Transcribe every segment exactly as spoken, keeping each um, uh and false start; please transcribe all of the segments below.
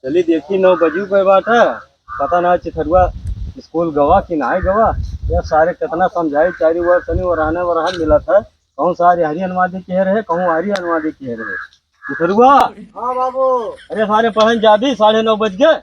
चली देखी, नौ बजी पे बात है, पता ना चिथरुआ स्कूल गवा कि नाहीं गवा। ये सारे कितना समझाई, चारी ओर सनी ओरहने ओरहन मिलत है। कौन सारे हरी अनुवादी कह रहे, कहूँ हरी अनुवादी कह रहे। चिथरुआ। हाँ बाबू। अरे सारे पढ़न जा भी, साढ़े नौ बज गए।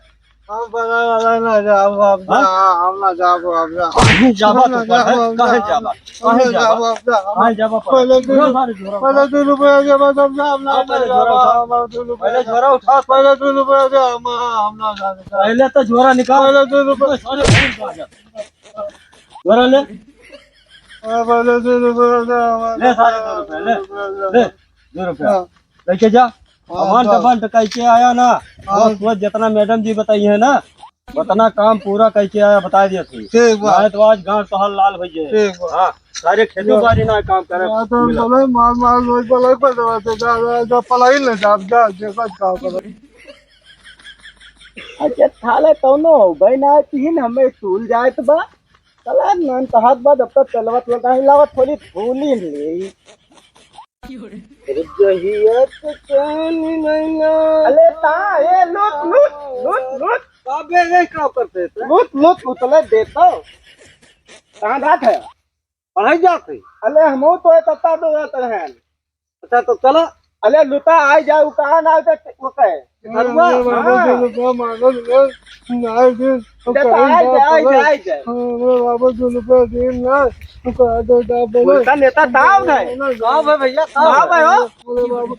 हम पढ़े वाला ना जाब, आप जा, हाँ? हम ना जाब, आप जा। काहे जाबा हम तू ना पढ़े? जाब, आप काहे जा। जाबा? हम काहे ना जाबा? जाब, आप जा। काहे जाबा पढ़े? पहले दो, झोरा सारे झोरा पहले उठा। दो रुपया दे, बस हम जा, हम ना हाँ, पहले जाब, झोरा उठा। हम दो रुपया पहले दे। झोरा उठा। पहले दो रुपया दे, हम, हम ना जाब। पहले तो झोरा निकाल। पहले दो रुपया। सारे झोरा उठा। झोरा ले। हाँ, पहले दो रुपया दे, हम ले सारे दो रुपया, ले। दो रुपया दे। ले, दो रुपया। हाँ। लेके जा। हाँ, अमाउंट, जा। अमाउंट कह के आया ना, हाँ। बस, बस जितना मैडम जी बताई है ना, उतना काम पूरा कह के आया, बता दिया थी। ठीक बा। नहीं तो आज गांव सहर लाल हो जाए। ठीक बा। हाँ, सारे खेतों जा। बाड़ी ना काम करे। हाँ, तो हम मिला। बोले, माल, माल, रोज बोले, पर जा, जा, जा, पलाई ले जा, जा, जे कुछ काम करे। अच्छा, थाले तौनो हो, भाई ना, तीन हमें स्कूल जाए तो बा। चला, नन तो हाथ बा, जब तक चलवत लगा, हिलावत थोड़ी धूली ले। जहिया से चांद नैना। अले ता, ए, लूट, लूट, लूट, लूट। अबे, ये का करते थे? लूट, लूट, उतले देतो। कहाँ जात है? पढ़ाई जात है। अले, हमहू तो एक हफ्ता दो जात हैं। अच्छा, तो चला। अले, लुता, आई जाऊ, कहाँ ना आते, वो कहे। अरे, अरे, बाबा, हाँ। जो रुपया मांगल है, ना दे, तो देता, कहीं आई ना जाए, आई पड़े। जाए, आई जाए। हाँ, अरे, बाबा, जो रुपया दे ना, तो कहा दे, ना पड़े। उनका नेता ताव है। ना, ना, ताव है भैया, ताव ताव है। है, हो? अरे, बाबा,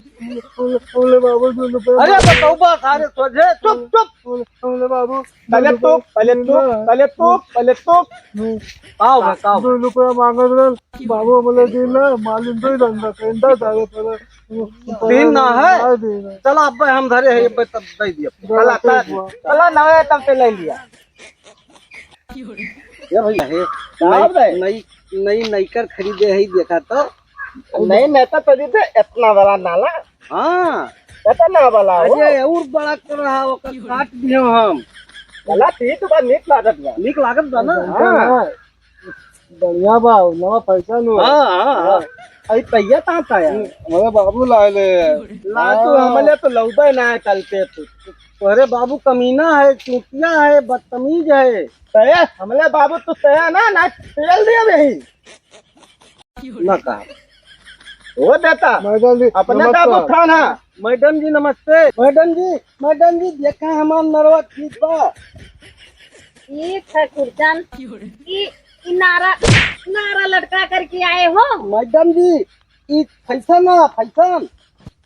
अरे, बाबा, जो रुपया अरे, मांगल बताओ है। बस, अरे, सोझे, चुप, चुप। अरे, अरे, बाबू, पहले जो तू, रुपया पहले दे तू, ना। पहले तू, पहले तू। हम्म। ताव है, ताव है। जो रुपया मांगल है, बाबू हमले दिन ना, मालिन दे दंदा, केंदा सारे पहले। दिन ना है? ना दिन है। चला, अब हम धरे हैं, ये पे तब दे दिया। चला, चला, ठीक हुआ। चला, नवे तब पे ले लिया। ये भैया, ये का नई, भाई? नई, नई, नई कर खरीदे है, देखा तो। नहीं, नहीं तो खरीदे, इतना बड़ा नाला। हाँ। इतना बड़ा हो। अरे, और बड़ा कर रहा, ओकर काट दियो हम। चला, ठीक बा, नीक लागत बा। नीक लागत बा ना? हाँ। बढ़िया बा, नवा फैशन हो। हाँ, हाँ, हाँ। अरे, पहिया कहाँ था यार? हमारे बाबू लाए ले। ना तू हाँ। हमले तो लौबे ना है कल पे तू। तोहरे बाबू कमीना है, चूतिया है, बदतमीज है। तय, हमले बाबू तू तय ना, ना तेल दे यही। ना कहा। वो देता। मैडम जी, अपना नमस्कार। बाबू खाना। मैडम जी, नमस्ते। मैडम जी, मैडम जी, देखा हमार नरवा ठीक बा। ठीक है, कुर्चन। ई, ई नारा, नारा लटका करके आए हो? मैडम जी, ई फैशन ना, फैशन।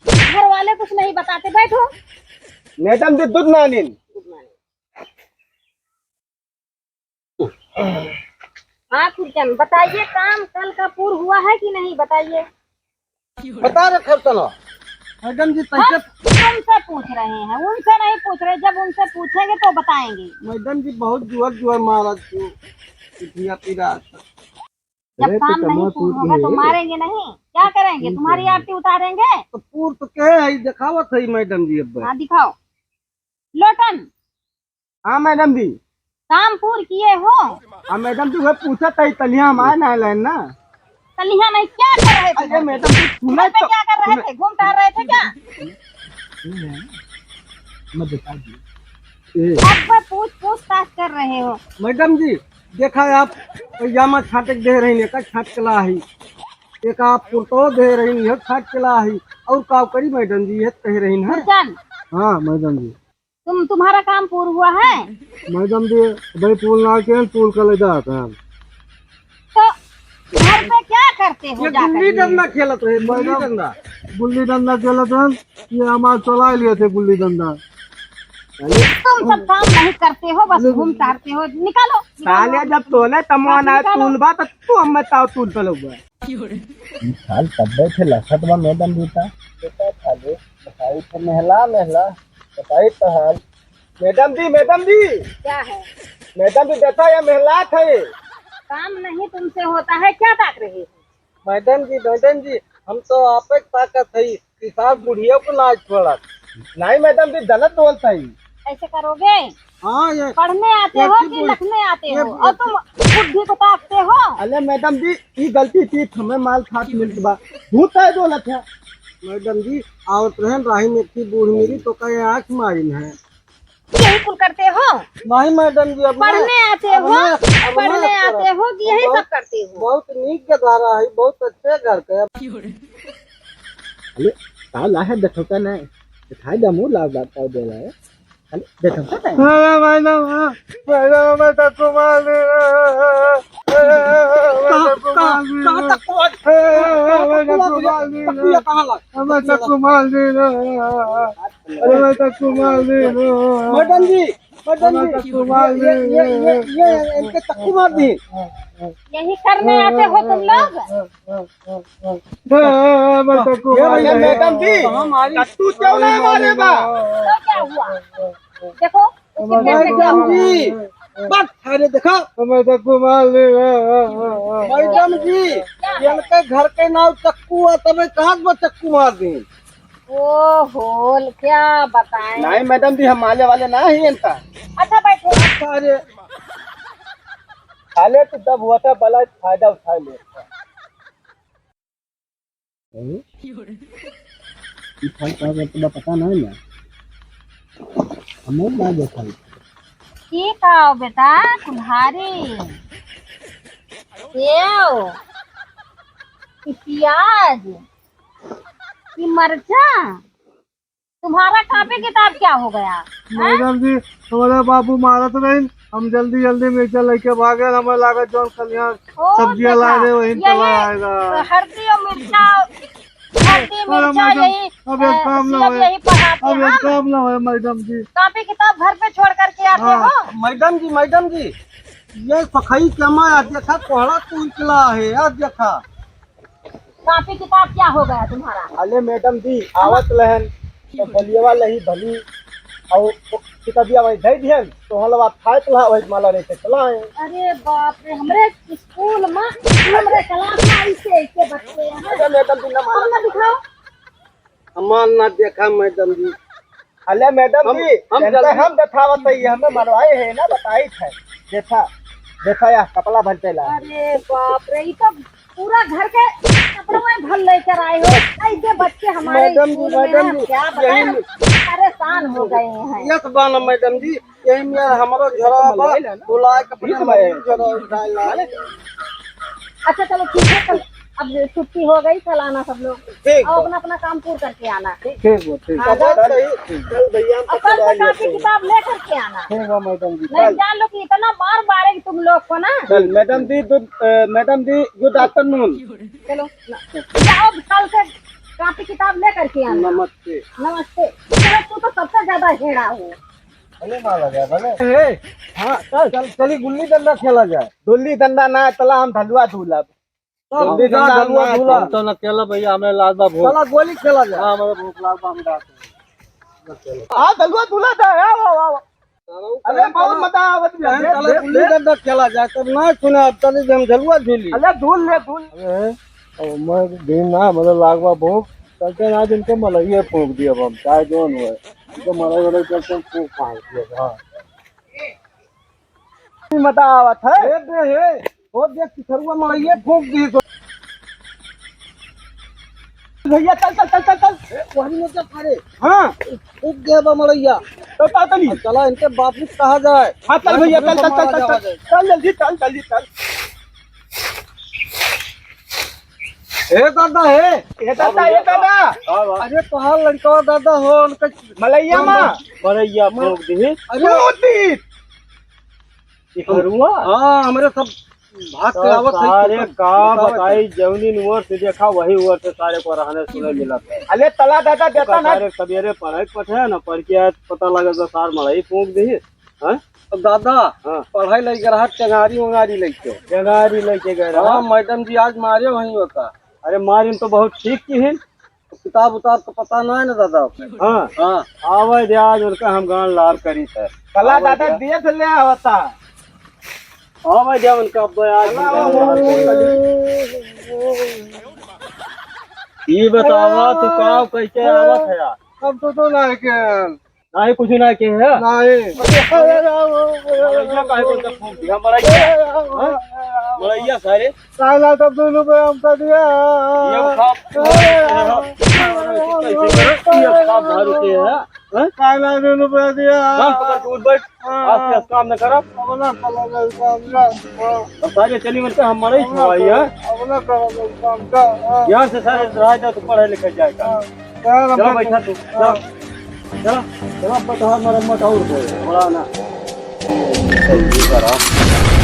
घर वाले कुछ नहीं बताते, बैठो। मैडम जी, दूध ना नीन। हाँ, कुर्चन, बताइए, काम कल का पूर हुआ है कि नहीं, बताइए। बता रहे खर्चना। मैडम जी, हम कैसे? तुमसे पूछ रहे हैं, उनसे नहीं पूछ रहे। जब उनसे पूछेंगे तो बताएंगे। मैडम जी, बहुत जुअर जुअर मारा तू, पिठिया पिरा। जब अरे, तो काम नहीं कमा पूर तू होगा तो है। मारेंगे नहीं, क्या करेंगे? ठीक तुम्हारी है। आरती उतारेंगे। तो पूर तो कहे है, दिखावत है मैडम जी अब। हाँ, दिखाओ। लोटन। हाँ मैडम जी। काम पूर किए हो? हाँ मैडम जी, वह पूछा था, तलिया हम आए ना लाइन ना। तलिया नहीं, क्या कर रहे थे अरे घर पे? मैडम जी, सुना घर पे तो, क्या कर रहे सुना। थे? घूम टहल रहे थे क्या? मैं बता दी। ए। अब वह पूछ, पूछताछ कर रहे हो। मैडम जी, देखा आप, या मत छाटे के दे रही, एक छाट के ला ही, एक आप कुर्तो दे रही, यह छाट के ला ही, और का करी मैडम जी, यह कह रही ना। कुर्चन। हाँ मैडम जी। तुम, तुम्हारा काम पूर हुआ है? मैडम जी, भाई पूर ना के, पूर का ले जाता है। तो घर पे क्या करते हो ये जाकर गुल्ली के? डंडा खेलत रहे, गुल्ली मैडम, डंडा। गुल्ली डंडा खेलत रहे, ये हमार चला लिए थे गुल्ली डंडा। तुम सब काम नहीं करते हो, बस घूम टहलते हो। निकालो, निकालो। साले जब तोले तमोन आए निकालो। तूल बा, तो तू हम बताओ तूल तलो बा। ई साल तब्बे थे लसत बा मैडम जी का। बेटा खाली बताई थे मेहला, मेहला, बताई तो हाल। मैडम जी, मैडम जी। क्या है? मैडम जी, देखा ये मेहला थे। काम नहीं तुमसे होता है, क्या ताक रहे हो? मैडम जी, मैडम जी, हम तो आपे ताकत है, ई सार बुढ़िया को ना छोड़ा। नहीं मैडम जी, गलत बोलता है। ऐसे करोगे? हाँ, ये पढ़ने आते हो कि लखने आते हो? और तुम बुद्धि को ताकते हो? अरे मैडम जी, ई गलती थी, हमें माल खात मिलत बा। भूत है दो लठा। मैडम जी, आवत रहन राही में थी बूढ़ मेरी तो कहे आँख मारिन है। यही कुल करते हो? नहीं मैडम जी, अब ना, पढ़ने आते अब हो, ना, अब ना पढ़ने करब। आते हो कि यही बहुत, सब करते हो? बहुत नीक के धारा है, बहुत अच्छे घर के। अरे, का ला है देखो का नहीं? दिखाई दे मुंह लाल लाल का देला है। अरे, देखो का नहीं? अरे मैडम, हाँ, मैडम, मैं तो कुमार नहीं रहा। कहाँ, कहाँ, कहाँ तक कुमार? अरे, मैं तो कुमार नहीं रहा। तकिया कहाँ ला? मैं तो कुमार नहीं रहा। अरे, मैं तो कुमार नहीं रहा। मैडम जी, मैडम जी, ये, ये, ये, ये, ये इनके चक्कू मार दी। यही करने आते हो तुम लोग? हाँ, हाँ, हाँ, हाँ। हाँ, हाँ, मैं तो ये भैया, मैडम जी, कहाँ मारी? कट्टू क्यों ना मारे बा? तो क्या हुआ? देखो, कितने से क्या मैडम हुआ? जी, बस, अरे देखो। मैं तो कुमार नहीं, हाँ, हाँ, हाँ, हाँ। मैडम जी, क्या है? इनके घर के नाव चक्कू है, तबे कहाँ से चक्कू मार दी? ओहो, क्या बताएं? नहीं मैडम जी, हम माले वाले ना ही इनका। अच्छा, बैठो। अरे, खाले तो दब हुआ था, बला फायदा उठा ले। हम्म? ई फल का रेट बा पता नहीं ना। हम ना देखल। ई का हो बेटा, कुल्हाड़ी, सेव, ई प्याज, ई मरचा, तुम्हारा कॉपी किताब क्या हो गया? हैं? मैडम जी, हमारे बाबू मारत रहिन, हम जल्दी जल्दी मिर्चा लेके भागे, हमें लागत जौन कलियान ओ, सब्जियां देखा, ला रहे, वही यही चला आएगा। हल्दी और मिर्चा, हल्दी अरे मिर्चा मैडम, यही, अब एक अ, काम ना सीएम होए, यही पढ़ाते अब हैं। एक काम ना होए मैडम जी। कॉपी किताब घर पे छोड़ करके आते हाँ। हो? मैडम जी, मैडम जी, ये सखई के माँ देखा कोहड़ा तू निकला है, यार देखा। कॉपी किताब क्या हो गया तुम्हारा? अले मैडम जी, आवत लहन, तो बलियवा लही भली, और किताबिया वही धई दिहन, तो हलवा खाए तो वही माला रहे थे, चला आए। अरे बाप रे, हमरे स्कूल में, हमरे क्लास में ऐसे, ऐसे बच्चे हैं। अरे मैडम जी, ना मारा। अब ना दिखाओ। हमार ना देखा मैडम जी। अले मैडम हम, जी, हम इनका जल्दी हम देखावत है, ये हमें मरवाए है ना, बताई है। देखा, देखा या कपड़ा भर देला। अरे बाप रे, ये तो पूरा घर के कपड़ों में भर लेकर आए हो। ऐसे बच्चे हमारे मैडम जी, स्कूल में मैडम हैं, जी, क्या बताएं, यही हम परेशान हो गए हैं। यस बाना मैडम जी, यही में हमारो झोरा बा, बुलाए के अपने ठीक बा। मम्मी झोरा उठाए ला। अच्छा चलो ठीक है, कल अब छुट्टी हो गई, कल आना सब लोग। ठीक और बा। अपना अपना काम पूरा करके आना। ठीक बा, ठीक। हाँ, कल जाओ। सही, कल भैया हम और कल से कॉपी किताब ले करके आना। ठीक बा मैडम जी, नहीं कल। जान लो कि इतना मार मारेगी तुम लोग को ना। चल मैडम जी, गुड, अ, मैडम जी, गुड आफ्टरनून। चलो ना। जाओ, कल से कॉपी किताब ले करके आना। नमस्ते। नमस्ते। चलो, तू तो सबसे ज्यादा हेड़ा हो। भले ना लगा, भले। ए, हाँ, चल, चल, चली गुल्ली डंडा खेला जाए। गुल्ली डंडा ना, चला हम धलुआ धूलब। चल, गुल्ली जा, डंडा धलुआ ना, धूला। हम तो न खेला भैया, हमें लाज बा भूख। चला गोली खेला जाए। हाँ, हमें भूख लाग बा, हम जाते हैं। हाँ, धलुआ धूला जाए, आओ, आओ, आओ। अरे, बहुत मजा आवत बा। चला गुल्ली डंडा खेला जाए, तब ना सुना, अब चली हम झलुआ झूली। अरे, धूल ले, धूल। अरे, अब मैं दिन ना, मतलब लाग बा भूख, चलते ना, आज इनके मलइये फूंक दिए अब हम, चाहे जौन हुए। इनके मलई वलई चलते हम फूंक फांक दिए, हाँ। मजा आवत है। हे बे, हे, वो देख, किसरुआ मड़ैया फूंक दी तो। भैया, चल, चल, चल, चल, चल। ए, वही में क्या करे? हाँ। फूंक दे बा मड़ैया। तो चल, चल। अब चला, इनके बाप से कहा जाए। हाँ, चल भैया, चल, चल, चल, चल, चल। चल जल्दी, चल, जल्दी, चल। ए दादा, हे। ए दादा, ए दादा। हाँ, हाँ। अरे, तोहार लड़कवा दादा हो, उनका मलैया मा। मड़ैया फूंक दी। अरे, तू दी। ई करुआ? हाँ, हमरे सब भाग के तो आवत है, सारे कुछ का बताओ बताई, तो। जौनी ओर से देखा, वही ओर से सारे को रहने सुने मिलत है। अले तला दादा तो देता ना। सारे सवेरे पढ़े के पठे ना, पढ़ के आए, पता लगे तो सार मड़ई फूंक दी। हाँ? तो दादा, हाँ। पढ़ाई लगे रहा, टेंगारी उंगारी लेके। टेंगारी लेके गए रहा। हाँ, मैडम जी आज मारे वहीं होता। अरे मारिन तो बहुत ठीक की है। किताब उताब तो पता ना है ना दादा ओकर। हाँ। हाँ। आवे दे आज उनका हम गान लाल करी थे। कला आवे दादा दे। देख ले आवता। आवे दे उनका अब आज हम गान लाल करी। ई बतावा तू का कैसे आवत है यार? अब तो, तो ना के। नाही कुछ ना के है? नाही। मड़ैया काहे को तक फूंक दिया? मड़ैया? हाँ? मड़ैया सारे? काला तो दो रुपये हमका दिया। ये खा, ये खा दारू के है। हैं? काहे ना देनु बे दिया? कान पकड़ के उठ बैठ। हाँ। आज से काम न करब। अब ना करब काम का। हाँ। अब सारे चली मिलकर हम मरई अब ना छुआई, करब, हैं? अब ना करब काम का। हाँ। ध्यान से सारे रह जा, तो पढ़े लिखे जाए का। हाँ। चलो बैठा तू, चलो। हाँ। चलो, चलो, अब तो हमारा मत और बोल, बड़ा ना। जल्दी करा।